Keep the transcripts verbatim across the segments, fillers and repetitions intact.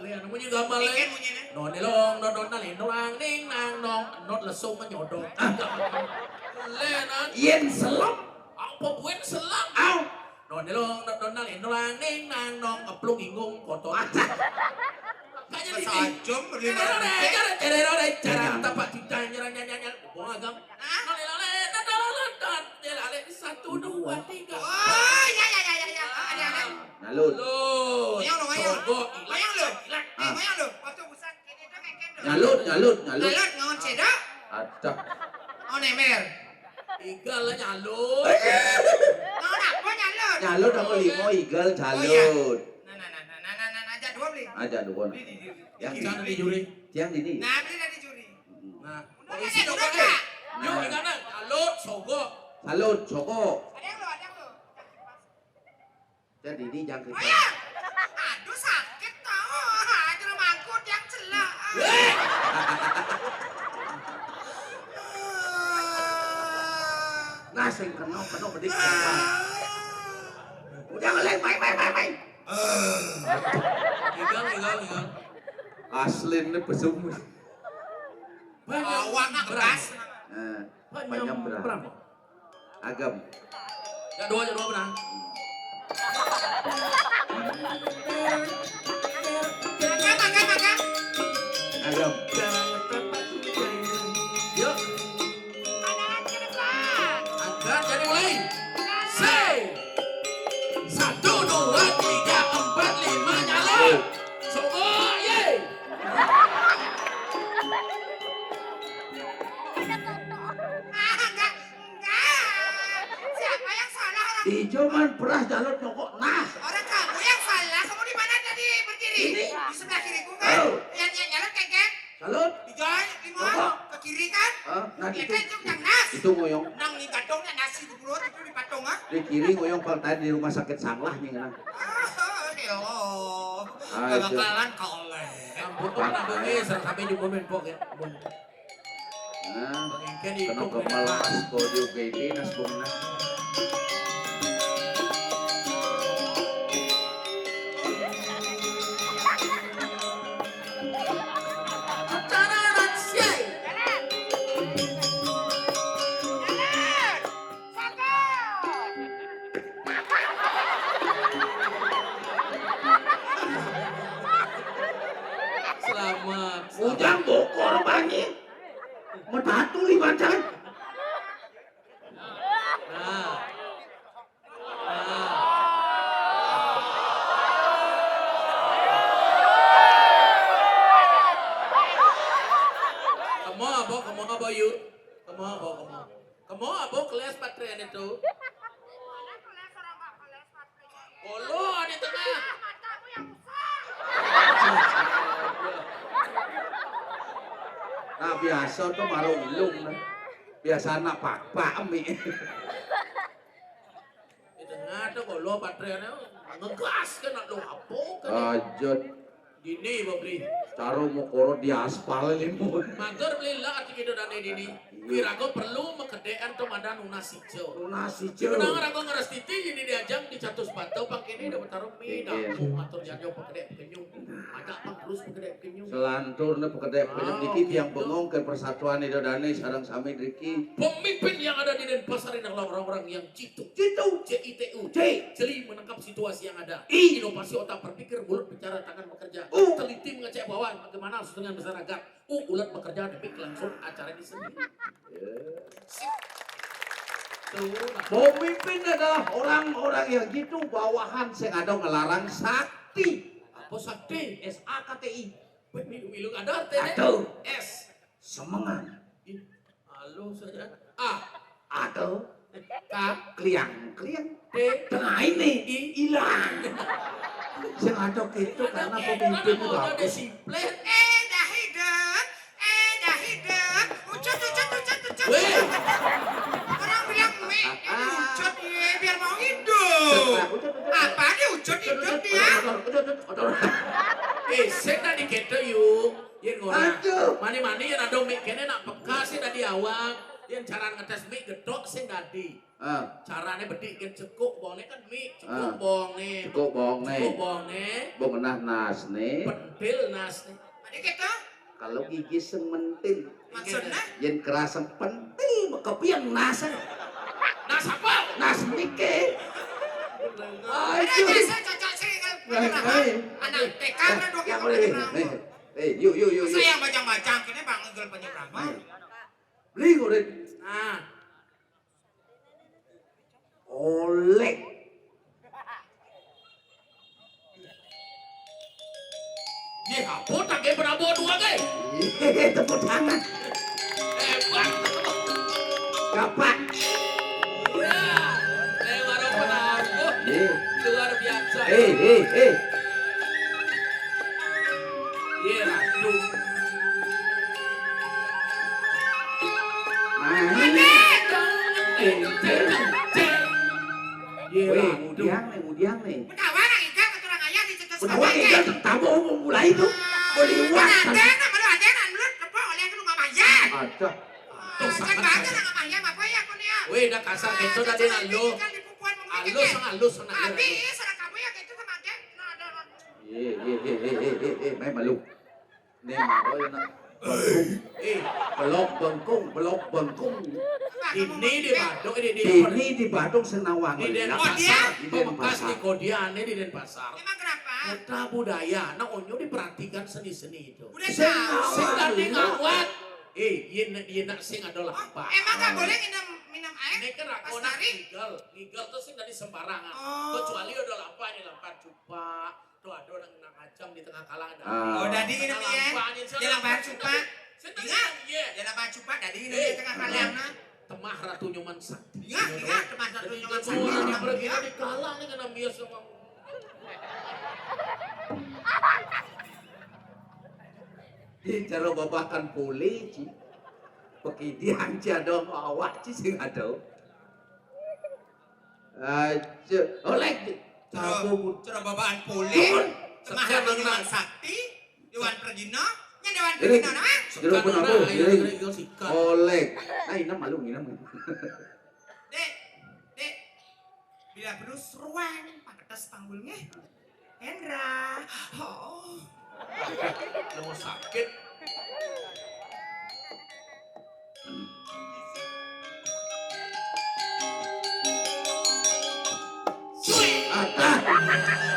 Ya, munyi gamelan. Piken munyine? Non delong, non non nalendong, ning nang nong, not lesung menyodok. Lenan. Yen selem. Apa buin selem? Au. Non delong, non non nalendong, ning nang nong, keplung inggung kotor. Kayaknya di Sajam, lima Cerere, cerere, cerere, cerere, tapak cinta, nyerang, nyerang, nyerang, nyerang. Buang agam. Hah? Lale, lale, lale, lale, lale, lale, satu, dua, tiga. Oh, ya, ya, ya, ya, ya. Ada, ada. Nyalut. Nyalut. Ngoyong lu, ngoyong. Sogok, ilat. Ngoyong lu. Ilat. Eh, ah, ngoyong lu. Waktu busan, kene dong, kene dong. Nyalut, nyalut, nyalut. Nyalut, ngaon cedok. Adah. Ngaon ember. Igal lah nyalut. Ngaon apa nyalut? Nyalut apa limo, igal, oh, iya, jalut. Nah, nah, nah, nah, nah, nah, nah, nah, aja dua beli. Aja dua. Beli di, di, di. Yang di, di juri. Yang di, di. Nah, beli dari juri. Nah, oh, isi dong, Kak. Yuk, nah, gimana? Salut, sogok. Salut, sogok. Ada yang lo, ada yang lo. Jadi ini jangkrik. Oh, ya. Aduh, sakit tau. Aduh, mangkut yang celak. Eh. Nah, sing kena, kena bedik. Udah, mulai, main, main, main, main. Igal, igal, igal. Asli ini pesum. Awak nak keras. Eh, panjang berang. Agam. Ya, dua, ya, dua berang. Agam, agam, agam. Agam. Yuk. Angkat, jadi mulai. Say. Satu, dua, tiga, empat, lima, nyala. Semua, ye. Ah, enggak, enggak. Siapa yang salah orang? Ijo man perah jalan nyokok nas. Orang kamu yang salah. Kamu di mana tadi berdiri? Ini. Di sebelah kiriku kan? Oh. Yang, yang jalan kengkeng. Salut. Tiga, lima, apa? Ke kiri kan? Hah? Nah, ya itu. Kan, itu yang nas. Itu ngoyong. Nang ni gadong nak nasi di mulut itu di patung, ah. Di kiri ngoyong kalau tadi di rumah sakit sanglah nih, nah. Ah, ya Allah. Ah, itu. Gak bakalan kau oleh. Ampun, kok nak bengis, sampai di momen pok ya. Nah, bengis kan kena itu, gemel mas kau juga ini, nas bunga. Selamat. Ujang bokor bangi. Metatu liwatan. Nah. Kemo apa? Kemo apa, Yu? Kemo apa? Kemo. Kemo apa kelas patrean itu? Olo di tengah. Nah, biasa tuh marung ilung, nah. Biasa anak pakpak, mi. Di tengah tuh kalau patriannya ngegas kan, aduh, apa kan? Aja. Dini, Bob Lee. Caro mokoro di aspal ini, Mun. Matur beli lah ati kita dane dini. Iya. Wiraga perlu makedeken to madan nunas ijo. Nunas ijo. Menang raga ngrestiti ini diajang di catus batu pang kene udah bertarung mi. Iya. Dah, matur janjo pakedek penyung. Ada apa terus pakedek penyung? Selanturnya pakedek penyung. Ah, niki gitu. Tiang bengong ke persatuan Ida Dane sareng sami driki. Pemimpin yang ada di Denpasar ini adalah orang-orang yang jitu. Jitu. J I T U. J. Jeli menangkap situasi yang ada. I. Inovasi otak berpikir, mulut bicara, tangan bekerja. U. Teliti mengecek bahwa bagaimana harus dengan masyarakat. U. Ulat bekerja demi kelangsungan acara ini sendiri. Ya. Tuh, nah. Pemimpin adalah orang-orang yang jitu bawahan sing ada ngelarang sakti. Apa sakti? S A K T I. Milu-milu ada artinya? Aduh. S. Semengan. Ih, halus aja. A. Aduh. K. Kliang, kliang. T. Tengah ini. I. Ilang. Sing ada gitu karena pemimpin bagus. Disiplin. Eh, dah hidup. Eh, dah hidup. Ucut, ucut, ucut, ucut, weh, ucut. Orang bilang, "Mi, ini ucut, ye, biar mau hidup." Ucut, ucut, ucut. Apa dia ucut hidup dia? Ucut, ucut, ucut, ucut. Eh, sing tadi kita, yuk. Yen ora. Aduh. Mani-mani yen ada mik kene nak peka sih tadi awak. Yén cara ngetés mik gedhok sing dadi. Ah. Carané bedik kén cekuk bongné kan mik, cekuk Ah. bongné. Cekuk bongné. Cekuk bongné. Bong genah nasné. Pentil nasné. Adi kéto? Kalau gigi sing mentil. Maksudnya? Yén kerasa pentil, kepian nasné. Nas apa? Nas miké. Ada Aduh. Biasa cocok sih kalau Nah, penyerang. Nah. Anak T K Eh, udah dua yang kali boleh. Nah. Eh, yuk, yuk, yuk, Masa yuk. Yang bajang-bajang kene Bang Igel penyerang. Nah. Beli kulit. Nah. Oleh. Ye, apa tak kayak penabur dua ke? Tepuk tangan. Hebat. Gapak. Ya, eh, baru penabur. Ye. Luar biasa. Eh, eh, eh. Ye, ratu. Nah. Eh, eh. Ye, Weh, ratu. Mudiang nih, mudiang nih. Menawa nang ikan keturang ayah dicetus Menawa kaca, ikan tamu mau mulai tuh. Mau liwat. Ada, nak malu ada, nak malu, apa oleh aku nggak bayar. Ada. Tuh, sangat banyak nang bayar, apa ya, aku nih ya. Weh, dah kasar gitu tadi, nak lu. Alus, alus, alus. Habis, salah kamu ya, gitu sama dia. Nah, ada, ada. Iya, iya, iya, iya, iya, iya, main malu. Nih, malu ya, nak. Eh, belok bengkung, belok bengkung. Ini di Badung, ini di Ini di Badung Senawang. Di Denpasar, di Denpasar. Di Kodiane di Denpasar. Emang kenapa? Kota budaya, nah, onyo diperhatikan seni-seni itu. Udah tahu. Sing dari ngawat. Eh, iya nak, iya nak sing ada lampa. Emang nggak boleh minum minum air? Ini kan rakona ngigel, ngigel tuh sing dari sembarangan. Oh. Kecuali ada lampa nih, lampa cupa. Tuh ada orang nang ajam di tengah kalang ada. Ah. Oh, dadi ini ya. Jalan Bahan Cupa. Ingat? Jalan Bahan Cupa dadi ini di tengah kalang nah. Temah Ratu Nyoman Sakti. Ingat, ingat, Temah Ratu Nyoman Sakti. Jadi, pergi di kalang nih kena bias sama. Di cara babakan pulih, Ci. Pekidian, Ci, ada awak, Ci, sing ada. Aja. Oleh, Ci. Cara, cara babaan pulih. Temah Ratu Nyoman Sakti. Dewan Pergina. Nya Dewan Pergina, nah. Jero pun apa? Oleh. Nah, ini malu, ini malu. Dek, dek. Bila perlu seruan, paketas panggulnya. Hendra. Oh. Lu mau sakit? Ada.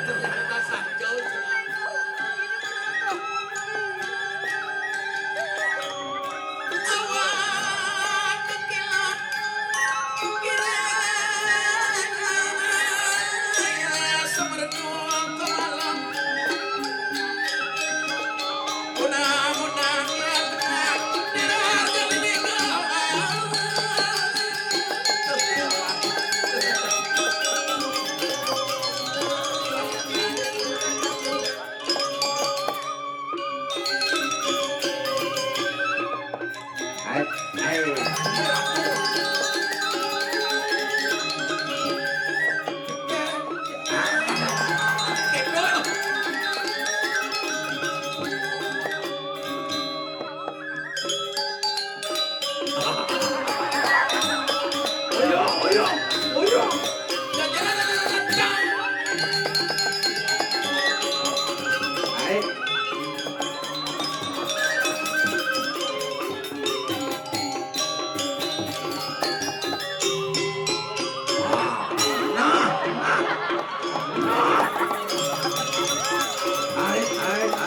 Ternyata sakit.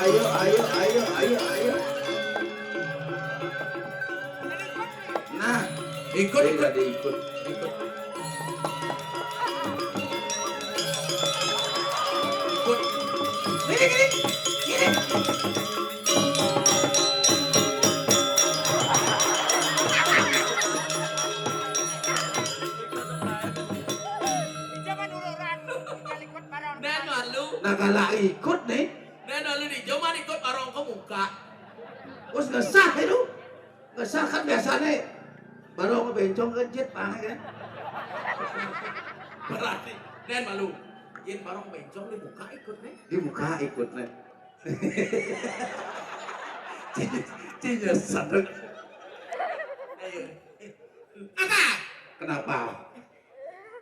Ayo, ayo, ayo, ayo, ayo, ayo. Nah, ikut, ikut, ikut, ikut. Ikut. Ini, ini, ini. Nah, kalau ikut nih. Nah, lalu di zaman ikut barong ke muka. Wes ngesah itu. Ngesah kan biasanya barong bencong kejit, Pak, kan? Berarti, dan malu. Yen barong bencong di muka ikut nih. Di muka ikut nih. Cinya, cinya sadar. Ayo. Kenapa?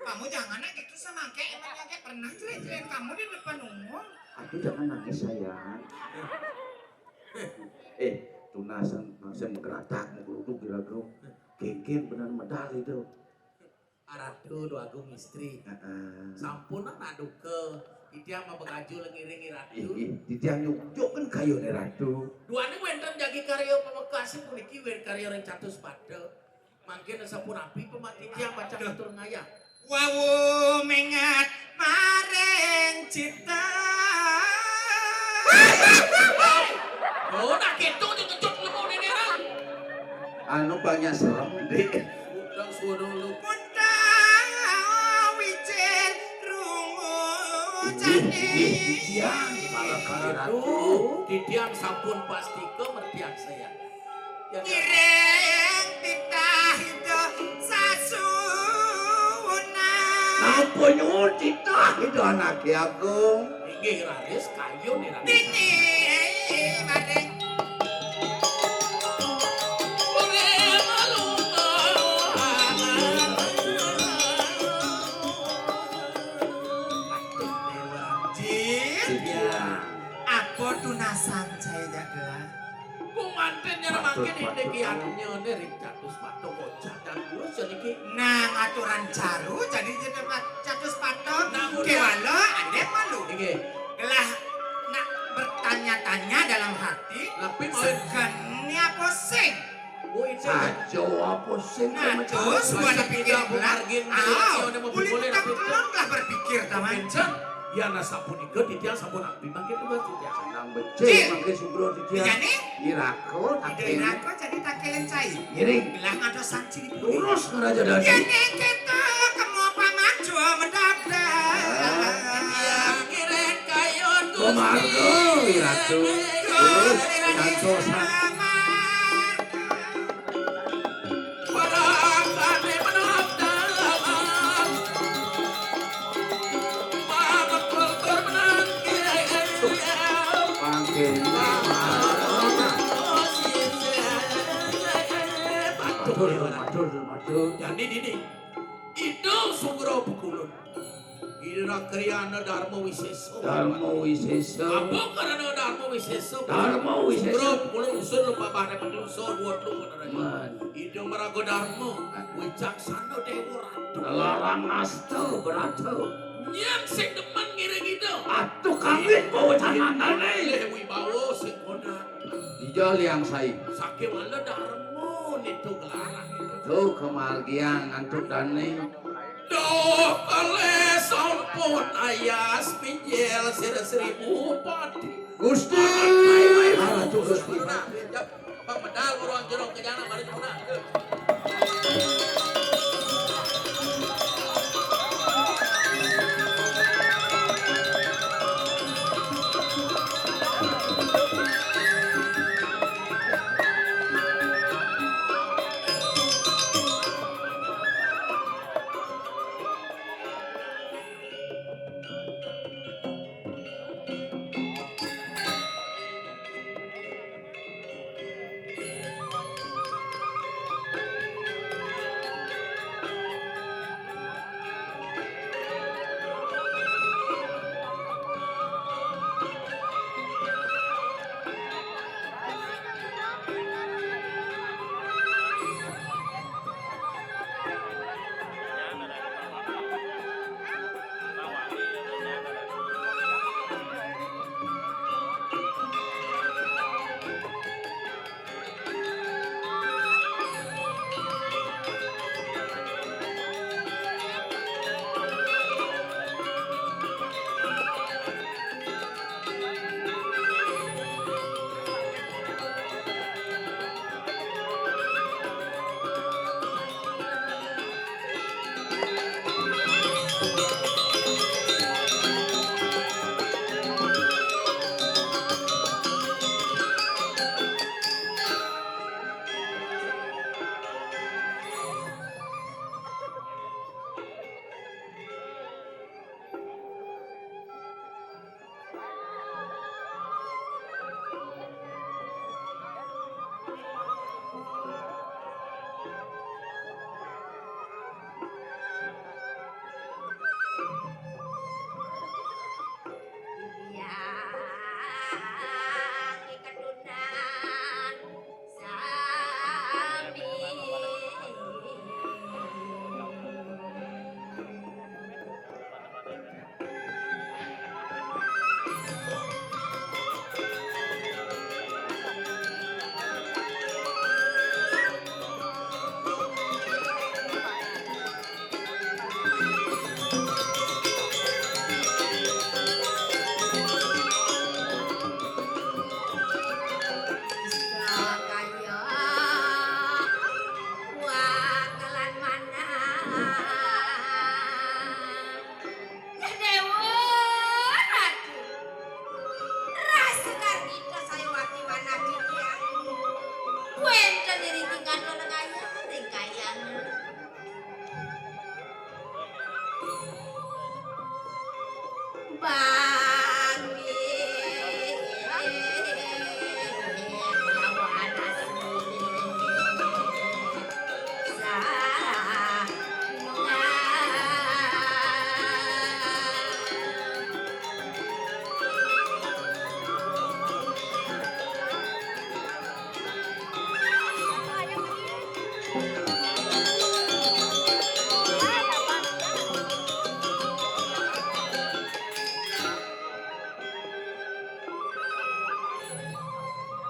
Kamu jangan nak gitu sama Angke, emangnya Angke pernah jelek-jelekin kamu di depan umum? Aduh, jangan nangis, sayang. Eh, tunasan maksudnya mengkeratak, menggeruduk, gila-geruduk. Genggen bener medal itu. Aratu Dwagung istri. Heeh. Sampun nak duka, titiang mabegaju lengiring Ratu. Ih, ih, titiang nyukcuk kan kayuné Ratu. Duaning wénten jagi karya pamekasé puniki wénten karya ring Catus Pata. Mangkin sapunapi pamati titiang pacang atur ngayah. Wau mengat maring cita. Oh, nak kéto di ngecut lemu nénéran. Anu banyak serem, Dik. Utang suara lu. Utang wicin rungu jani. Ih, ih, titiang, malah kali Ratu. Aduh, titiang sampun pastika mertian saya. Ya, ya. Ngiring titah ida sasuwunan. Napa nyuwun titah ida anaké agung? Inggih, raris kayun, Ira. Nini maring. Urip malunga. Jin. Jin. Apa tunasan cai jak gelah? Gumanten nyen mangkin indik yadnyané ring Catus Pata kocap dan kurus ya niki. Nang aturan caru jadi jeneng Catus Pata. Nah, mudah. Kéwala adep malu. Inggih. Gelah nak bertanya-tanya dalam hati. Napi mawon? Segennya pusing. Oh, itu. Aja apa sing. Nah, terus gua pikir gelah. Aw, boleh tak kelon lah berpikir, taman. Kenceng. Ya, nah, sapunika titiang sampun Mangkin tugas titiang. Nang becik, Cil. Mangkin subro titiang. Dijani? Irako, Ida takelin. Irako jadi takelin cai. Ngiring. Gelah ngantos sang cili puri. Lurus ngaraja dadi. Yén kéto kemu paman jua mendaftar. Ah. Titiang ngiring kayun Gusti. Pemarga, Iratu. Lurus ngantos sang. Para kane menang dalam. Banget kultur menang kira. Pangke. Matur, matur, matur. Jadi dini, Ida Sugra Pukulun. Ida Kriyana Dharma Wisesa. Dharma Wisesa. Apa karana Dharma Wisesa? Dharma Wisesa. Sugra Pukulun usun lupa bare manusa dua telu. Men. Ida maraga Dharma, wicaksana Dewa Ratu. Larang asta berata. Nyén sing demen ngiring Ida? Atuh kawin pawecananane. Leh wibawa sing konak. Ija liang sai. Sakéwala Dharma nitu gelarang. Tuh kemargian antuk dane. Duh, kalih sampun ayas pinjil sira seribu pati. Gusti. Aratu Gusti. Pang medal urang jero kejana balik mana.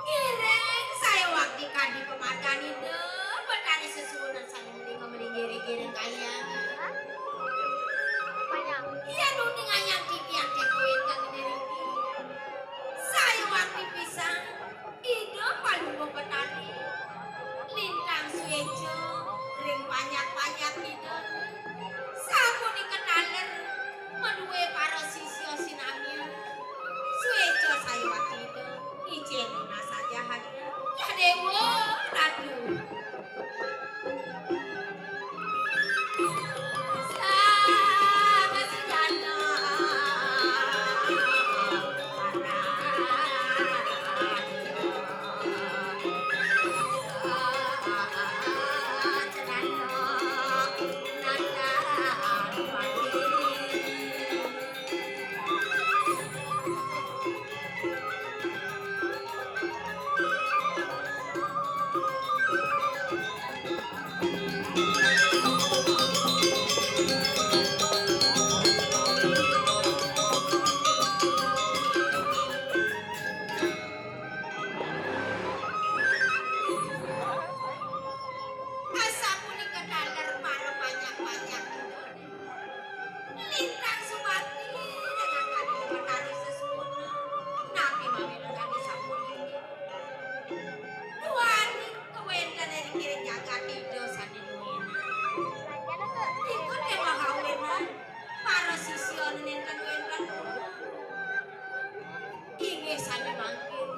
Ngiring sayuwakti kadi pamarganipun Betari sesuunan sané menika meli ngiring-ngiring kayang. Yén uning ayam titiang teko ingkang niriki. Sayuwakti pisan Ida Palungguh Betari lintang suéca ring panjak-panjak Ida. Sapunika taler madué para sisya sinamian. Suéca sayuwakti Ida icén nunas saja hanya. Ya Déwa Ratu. Asapunika taler para panjak-panjak Ida. Lintang sumati dengan kadi Betari sesuunan. Napi mawinang kadi sapunika? Duaning kawéntenan ring jagat Ida sané duéna. Nika té mahawenan para sisya nénten wénten. Inggih sané mangkin.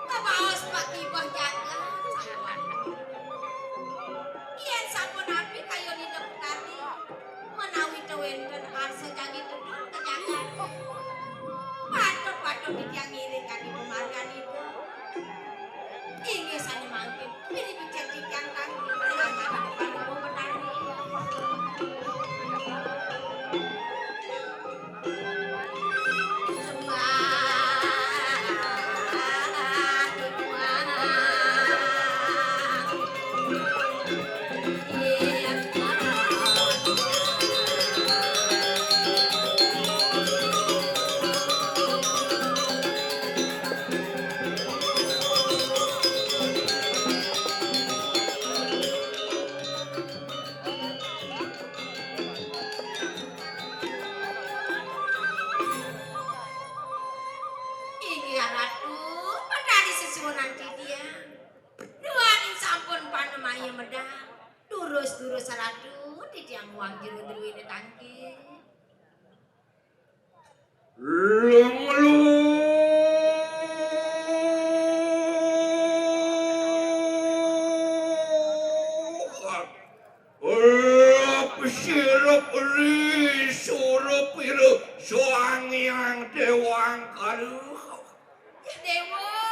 Kabaos pakibeh jagat sané wantah. Yén sapunapi kayun Ida Betari, menawi té wénten arsa jagi tedun ka jagat, patut-patut titiang ngiring kadi pamargan Ida. Inggih sané mangkin. Ini becek titiang kang. Inggih Ratu, Betari sesuunan titiang. Duaning sampun panemaya medal. Durus-durus Ratu, titiang muang jero druwene tangkil. Lung, lung. Lep sirep ri surup ira Sang Hyang Dewangkara. Ya Dewa,